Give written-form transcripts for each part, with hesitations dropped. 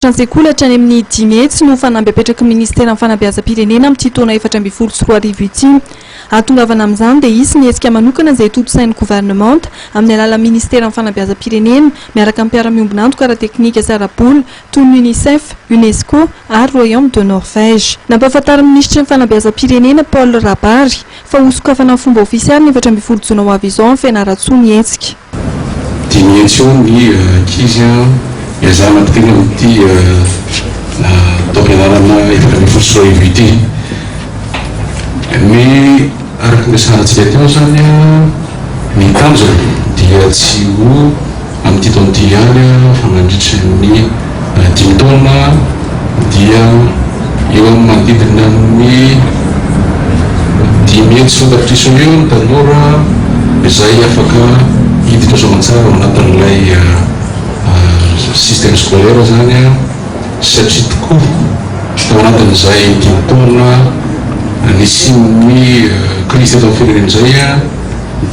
An-tsekoly hatrany amin'ny 500 no fanamby apetraky ny Ministeran'ny Fanabeazam-pirenena amin'ity taona 2014 ity. Hahatongavana amin'izany dia hisy ny hetsika manokana izay tontosain'ny governemanta amin'ny alalan'ny Ministeran'ny Fanabeazam-pirenena miaraka amin'ny mpiara-miombon'antoka ara-teknika sy ara-bola toy ny Unicef, Unesco ary Royaume de Norvège. Nampahafantarin'ny Minisitry ny Fanabeazam-pirenena Paul Rabary fa hosokafana amin'ny fomba ofisialy ny 14 jona ho avy izao any Fianarantsoa ny hetsika. 500 eo ny ankizy ezahana ampidirina amin'ity taom-pianarana 2014 ity. Ny araka ny resahantsika teo izany, ny tanjona dia tsy ho amin'ity taona ity ihany fa mandritry ny dimy taona dia eo amin'ny manodidina ny 500 tapitrisa eo ny tanora izay afaka hiditra soamantsara ao anatin'ilay système scolaire izany satria tokoa tao anatin'izay dimy taona nisian'ny crise teto amin'ny firenena izay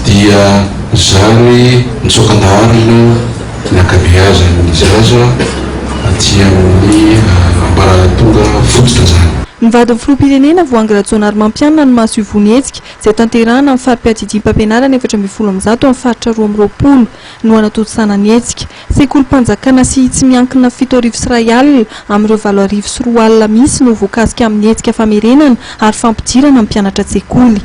dia zary nitsoaka an-daharana ny ankabeazan'ny zaza aty amin'ny ambaratonga fototra izany. Ny vadin'ny filoham-pirenena, Voahangy Rajaonarimampianina no mahasoivoho ny hetsika, izay tanterahina amin'ny fari-piadidiam-pampianarana 114 amin'ny faritra 22 no hanatontosana ny hetsika. Sekolim-panjakana sy tsy miankina 2170 amin'ireo 2008 misy no voakasika amin'ny hetsika famerenana ary fampidirana ny mpianatra an-tsekoly.